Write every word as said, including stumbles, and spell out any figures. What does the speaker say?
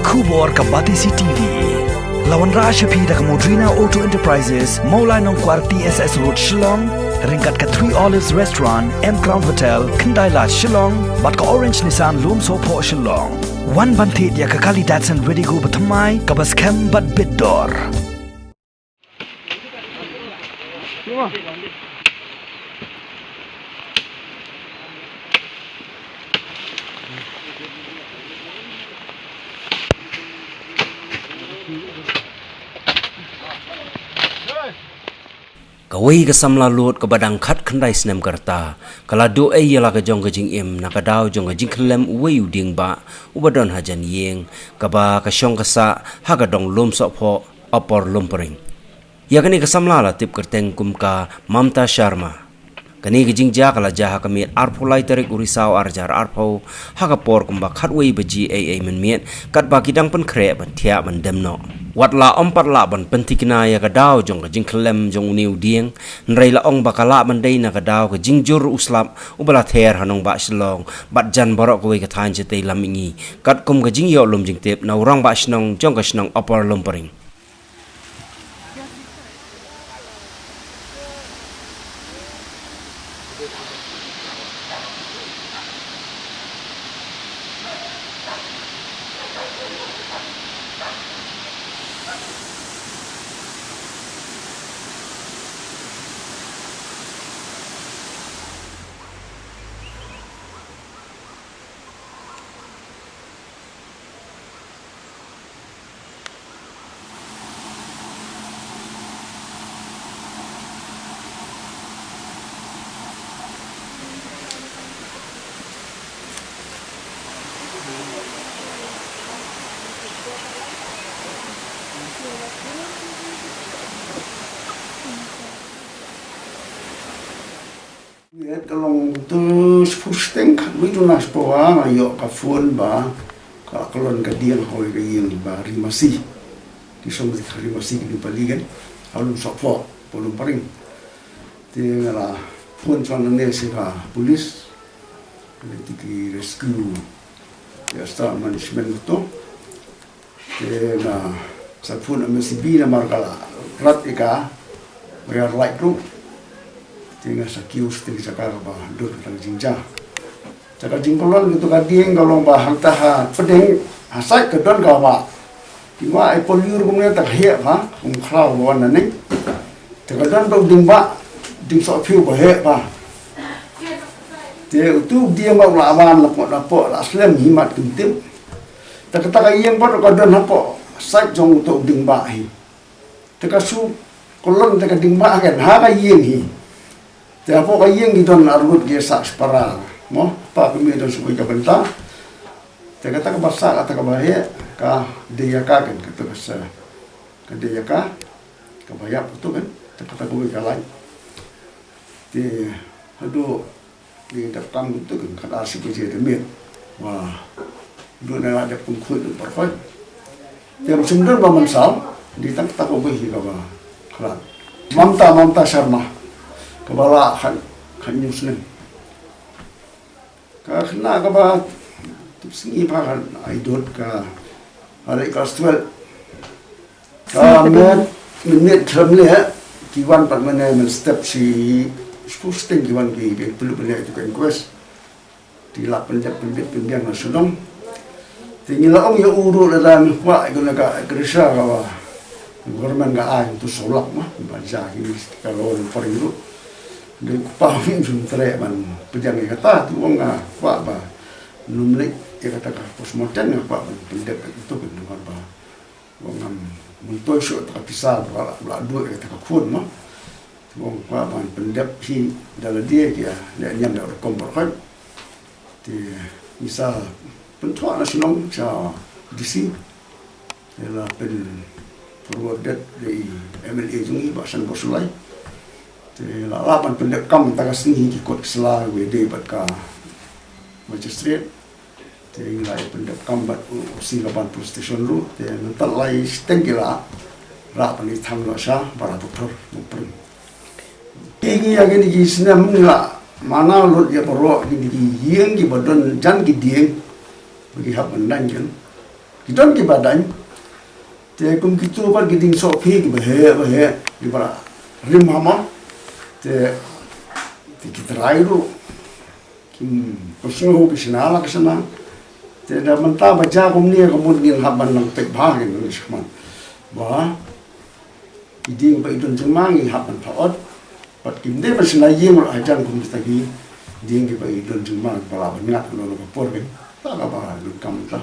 Khubor ka Batesi T V. La wanrah sha phi da ka Modrina Auto Enterprises, Mawlai Nongkwar T S S Road, Shillong, ryngkat ka Three Olives Restaurant, M Crown Hotel, Khyndai Lad, Shillong, bad ka Orange Nissan, Lumsohphoh, Shillong. Wan ban thied ïa ka kali Datsun Redigo bathymmai, kaba skhem bad bit dor. Kawei ka samla lud kaba dang khatkhyndai snem ka rta, ka la duh ei ïa la ka jong ka jingim na ka daw jong ka jingkhyllem uwei u dieng bah uba don hajan ïing, kaba ka shong ka sah ha ka dong Lumsohphoh, Upper Lumpring. Ïa kane ka samla la tip kyrteng kum ka Mamta Sharma. Kane ka jingjia ka la jia ha ka miet arphew lai tarik u Risaw ar hajar arphew, ha ka por kumba khatwei baje ei ei mynmiet, katba ki dang pynkhreh ban thiah ban dem noh. Wat la ym pat lah ban pynthikna ïa ka daw jong ka jingkhyllem jong une u dieng, hynrei la ong ba ka lah ban dei na ka daw ka jingjur u slap uba la ther ha nongbah Shillong bad jan baroh kawei ka thaiñ shatei lam mihngi, katkum ka jingïoh lum jingtip na u rangbah shnong jong ka shnong Upper Lumpring. Ngiat ka long tu spusteng khat wei tu na spo wa nga ïoh ka phone ba ka la klon ka dieng hoi ka ïing ba Ri Masi. Ki song ka Ri Masi ki pali kan. Ha Lumsohphoh, Upper Lumpring. Te nga la phone shuwa nangne sha ka police. Te ki rescue. Ïa star management tu. Te nga sa phone M S B namar ka la rat ïa ka wire light ruh. Te nga sa kiew sha teng jaka kaba dur ka jingjia. Te ka jingpynlong kito ka dieng ka long ba hangta ha pdeng ha sait ka don ka wah. Te wah ai pynlur kumne te ka heh ba kum khraw ba wan nangne. Te ka don ba u dieng ba dieng sohphew ba heh ba. Te utu u dieng ba u la wan la pok la pok la slem hi mat kim tip. Te kata ka ïing pat ka don hapoh sait jong uto u dieng bah hi. Te ka shu kyllon te ka dieng bah kan ha ka ïing hi. Te hapoh ka ïing ki don arngut ki sah shipara. Mo, pa kmie don shu ka bynta. Te kata kaba sah kata kaba heh ka dei ïa ka kan kata ka sa. Ka dei ïa ka kaba ïap tu kan. Te kata kawei ka lai. Te haduh Ngi dep kam tu kan khat ar shi baje da miet. Wa. Dun na la dep kum khuid dun por khuid. Te rum sim dun ba man saw. Di tang tak ba hi ka ba. Khlad. Mamta, Mamta Sharma. Ka ba la khan, khan news nen. Ka khna ka ba. Tup sngi ba khan. Ai dot ka. Are class twelve. Ka met minit tram le ki wan pat mane men step shi spusting ki wan ki be pelu mane tu ka inquest. Ti la pendek pendek pendek na sudong. Ti ngi la ong ya uru le dan kwa ko na ka krisha ka wa. Government ka ai tu solak ma ba ja ki ni ka lo paring ru. De ku pa min sun tre man pejang ka ta tu ong ka kwa ba. Numlik ya kata ka postmortem ya kwa ban pendek tu kan ba. Wa ngam myntoi shuh ta ka pisa ba la, la duh ïa kata ka khun mo. Te ong kwah ban pyndep hi da lade ki ïa leh niam leh rukom baroh. Te ngi sa pynthoh na shnong sha D C. Te la pyn forwarded da i M L A jong ngi Bah Sanbor Sulai. Te la lah ban pyndep kam ta ka sngi ki kot ki sla wei dei bad ka magistrate. Te ngi la ïa pyndep kam bad u, u C Laban Police Station ruh, te nangta lai shiteng ki la rah ban ïa tham noh sha Barapather, Nongpring. Te ngi ïa kine ki snem ngi la manaw lut ïa baroh kine ki ïing kiba don jan ki dieng ba ki hap ban dang jan. Ki don kiba dang. Te kum kitu pat ki dieng sohphie kiba heh ba heh kiba rim hamar. Te te ki trai ruh kim pyrshang ki shna la ka shna. Te da mynta ba jia kumne ka mut ngin hap ban nang peit bha ngin nang shman. Ba ki dieng ba i don jingma ngi hap ban thaot. Pat kim dei ban shna ïing ruh hajan kum kita ki dieng kiba i don jingma ba la ban ngat lo ka por. Ka ta kaba donkam ta.